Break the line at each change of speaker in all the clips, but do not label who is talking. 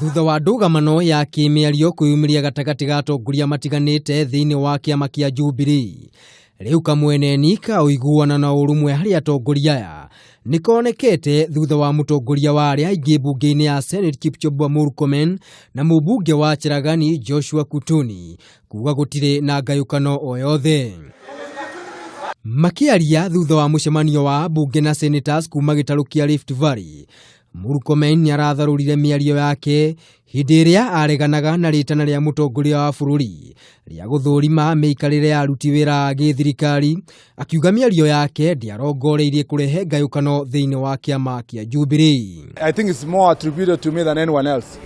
Thutha wa ndũgamano ya kĩmĩario kwĩyumĩria gatagatĩ ga atongoria matiganĩte thĩinĩ wa kĩama kĩa Jubilee, rĩu kamweneni ka ũiguano na ũrũmwe harĩ atongoria aya nĩkonekete thutha wa mũtongoria wa arĩa aingĩ mbunge-inĩ ya Senate Kipchumba Murkomen na mũmbunge wa Cheragani Joshua Kutuni kuga gũtirĩ na ngayũkano o yothe. Makĩaria thutha wa mũcemanio wa mbunge na senators kuma gĩtarũ kĩa Rift Valley, Murkomen nĩaratharũrire mĩario yake hĩndĩ ĩrĩa areganaga na rĩtana rĩa mũtongoria wa bũrũri rĩa gũthũrima mĩikarĩre ya aruti wĩra a gĩthirikari, akiuga mĩario yake ndĩarongoreirie kũrehe ngayũkano thĩinĩ wa kĩama kĩa Jubilee.
I think it's more attributed to me than anyone else.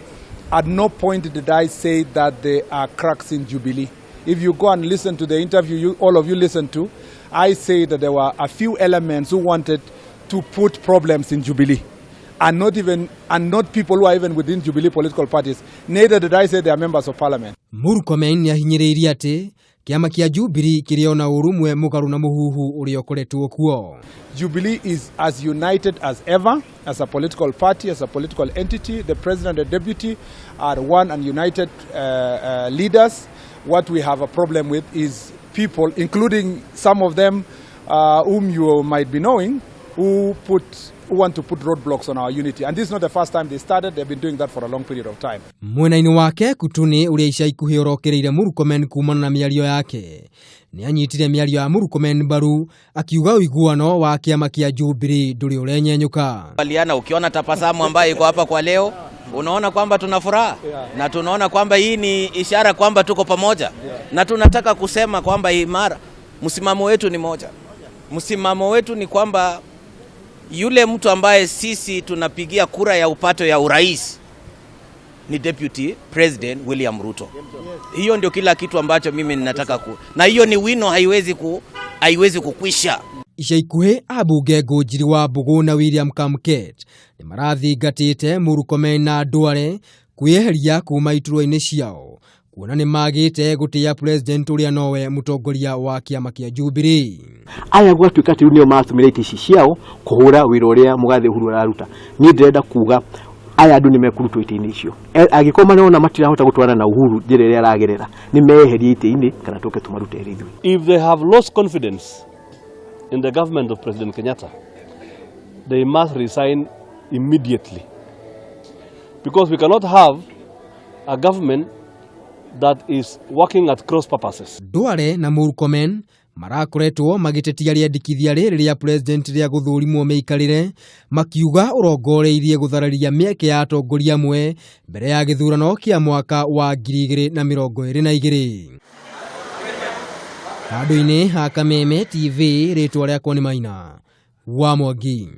At no point did I say that there are cracks in Jubilee. If you go and listen to the interview you, all of you listened to, I say that there were a few elements who wanted to put problems in Jubilee. And not even and not people who are even within Jubilee political parties. Neither did I say they are members of parliament.
Murkomen nĩahinyĩrĩirie atĩ kĩama kĩa Jubilee kĩrĩ ona ũrũmwe mũgarũ na mũhuhu ũrĩa ũkoretwo kuo.
Jubilee is as united as ever as a political party, as a political entity. The president and deputy are one and united leaders. What we have a problem with is people, including some of them whom you might be knowing, who want to put roadblocks on our unity. And this is not the first time they started. They've been doing that for a long period of time.
Mwena-inĩ wake Kutuni ũrĩa ica ikuhĩ ũrokereire Murkomen kumana na mĩario yake nĩ anyitire mĩario ya Murkomen mbaru, akiuga ũiguano wa kĩama kĩa Jubilee ndũrĩ ũrenyenyũka.
Baliana, ukiona tabasamu ambayo iko hapa kwa leo, unaona kwamba tuna furaha na tunaona kwamba hii ni ishara kwamba tuko pamoja na tunataka kusema kwamba imara, msimamo wetu ni moja. Msimamo wetu ni kwamba yule mtu ambaye sisi tunapigia kura ya upato ya urais ni Deputy President William Ruto. Hiyo ndio kila kitu ambacho mimi ninataka ku, na hiyo ni wino, haiwezi kukwisha.
Ica ikuhĩ ambunge Ngũnjiri wa Mbũgũ na William Kamket nĩ marathingatĩte Murkomen na Duale kwĩyeheria kuma iturwa-inĩ ciao kuona nĩ magĩte gũtĩĩa president ũrĩa nowe mũtongoria wa kĩama kĩa Jubilee.
Aya gwatuĩka atĩ rĩu nĩo maratũmĩra itĩ ici ciao kũhũra wĩra ũrĩa mũgathe Uhuru araruta, niĩ ndĩrenda kuga aya andũ nĩ mekũrutwo itĩ-inĩ icio. Angĩkorwo marona matirahota gũtwarana na Uhuru njĩra ĩrĩa aragerera, nĩ meyeherie itĩ-inĩ kana tũke tũmarute ithuĩ.
If they have lost confidence in the government of President Kenyatta, they must resign immediately. Because we cannot have a government that is working at cross purposes.
Duale na Murkomen marakoretwo magĩtetia rĩendekithia rĩrĩ rĩa president rĩa gũthũrimwo mĩikarĩre, makiuga ũrongoreirie gũthararia mĩeke ya atongoria amwe mbere ya gĩthurano kĩa mwaka wa 2022. Handũ-inĩ ha Kameme TV, rĩtwa rĩakwa nĩ Maina wa Mwangi.